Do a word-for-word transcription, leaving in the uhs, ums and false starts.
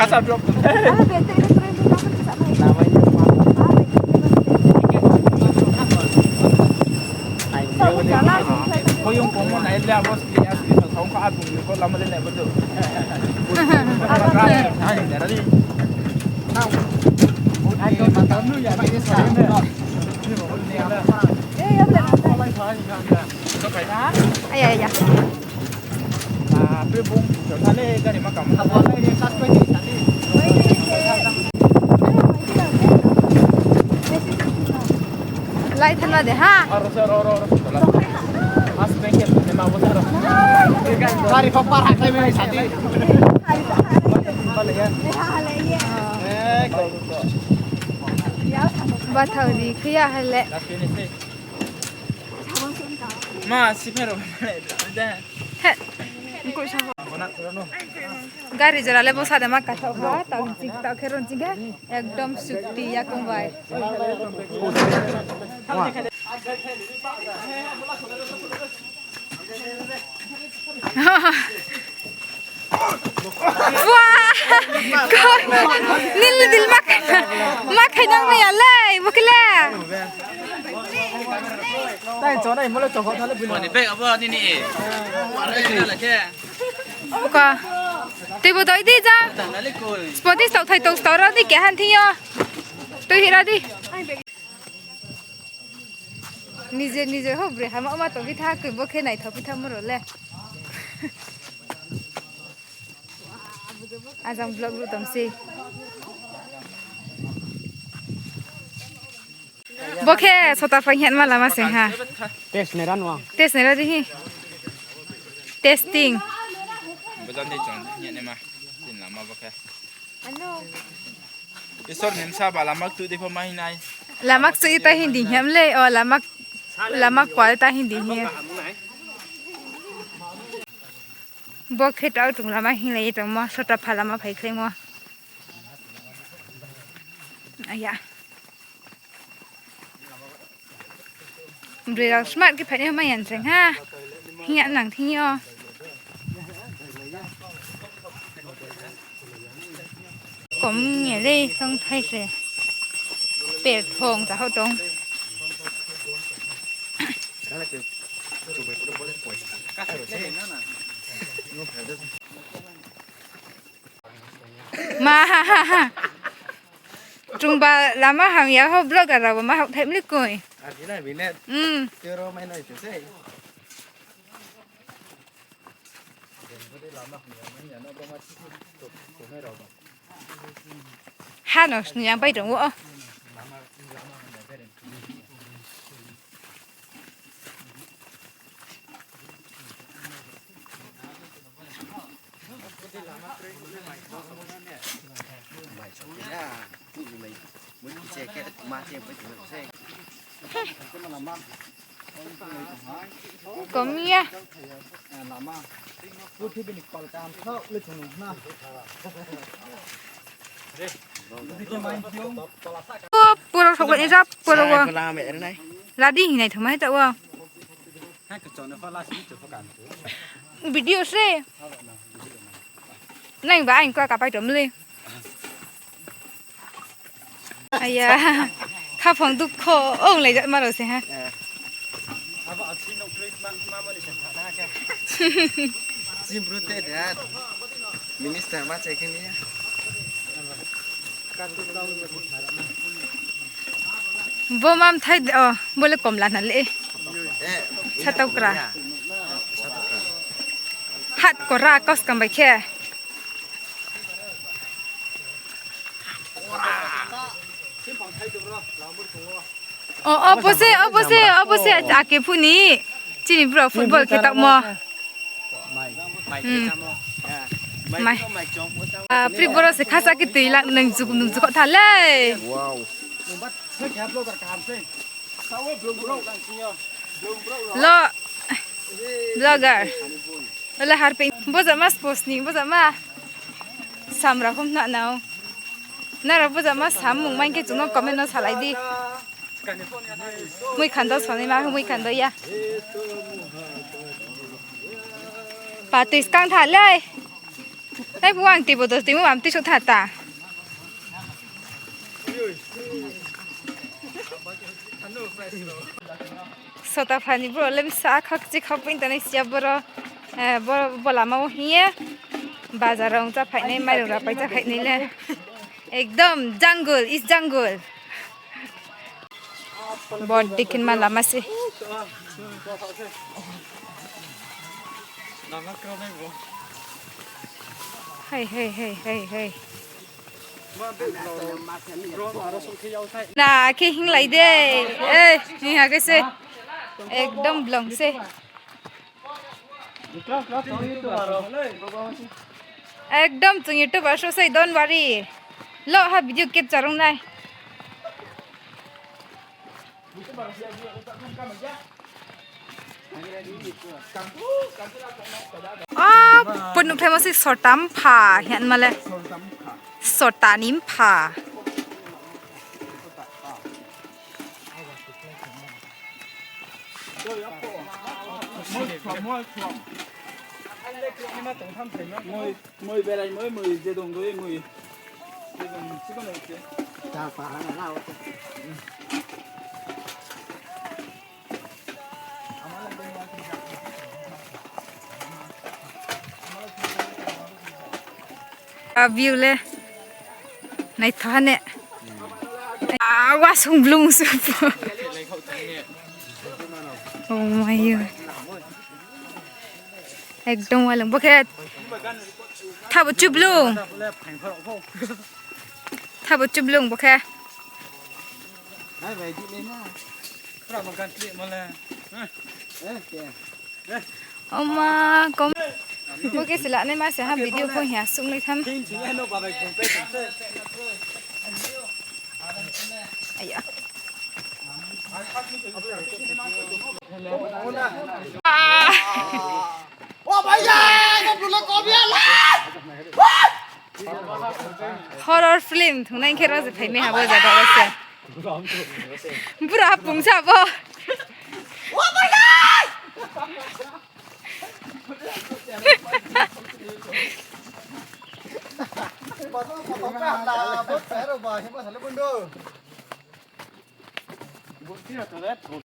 Asa drop. Koyong komo nai le abo spi, spi no thong kha atung ni ko lama le nai bo do. Ani dara di. Aya, aya. Lai thanma de ha. Gari pho par haklai mai sadi. Bathao di khuya hale. Ma, si phai rao. He. Gari jora le bsa de ma kathao ha, tao ching, tao khe ron ching khe, ekdom sukti yakung bai. Wah! Nil dil mak, mak khai nang ya le, bo khe le. Ni bag abo nini. Ka. Tui bo doi di ja. Spoti stok thai tok stok ra di keha thing yo. Tui hira di. Nije nije ho bre hama ma tong phi tha koi bo khe naithao phi tha moro le. Ajang vlog ru tong se. Bo khe sota phai hing ma lama se ha. Test nai ra nuang. Test nai ra di hi. Testing. Bo jang dei chong hing ni ma. Tin lama bo khe. Isor ni bsa ba lama ktu di pho ma hing nai. Lama ktu ta hing di hiam le, o lama, lama kwa ta hing di hi. Bo khe tao chung lama hing lai tongmo, sota pha lama phai khlaimo. Aya. Broi rao smart khe phainai ma yan seng ha. Hing ya nang thing yo. Kom ye le song thai se. Per thong ta ho tong. Ma ha ha ha. Chungba lama hamya ho vlogger rao bo ma hao thai mli koi. Arjuna bine. Hmm. Tero mai nai se sei. Ha no sni yang pai tong wo. Kom ya. Puro sokba ni jab puro wo. Ladi hinai thama hita wo. Video se. Nang ba ang ko kapai tom le. Aya. Khaphang dukho ong lai jat ma rao se ha. Chini bru te de ha. Minister ma che khe ni ya. Bo mam thai de, o, bo le komla na le. Satokra. Hat kora kos kam bai khe. O, obo se, obo se, obo se, ake phu ni. Chini bro football khe tamo. Mai. Mai. Ah, pri boro se khasa khe tui lang nung juk, nung juk tha le. Lo, vlogger. Lo harping. Bojama sports ni, bojama. Samra hom na nao. Nara bojama samung main khe chungno comment no salai di. Mui khando soni ma, mui khando ya. Patui skang tha le. Ai, bo ang tei bo dos timo bam tei so tha ta. Sota phani bro le bsa khakchi khapoi tanai sia bro. Eh, bo, bo lama o hing ye. Bazar rong cha phainai, mairung rapai cha phainai le. Ekdom jungle is jungle. Bor dikhin ma lama se. Hei, hei, hei, hei, hei. Na, khe hinglai de. Eh, ni ha khe se. Ekdom blong se. Ekdom chung YouTuber so sei, don't worry. Lo ha video capture ong nai. Ah, pun nuh phaimo se sota mpha, hian male. Sota ni mpha. Moi berai moi, moi je dong doi moi. Je dong si kono se. A view le naitha ne. A, wasung blung se. Oh my God. Ekdom walung bo khe. Thabo chublung. Thabo chublung bo khe. Oma, kom. Bo khe sila nai ma se ha video pho hing ya sung nai tham. Aya. Ah. Horror film thungnai khe rao se phaimai ha bo jaga wo se. Bura pungsa bo.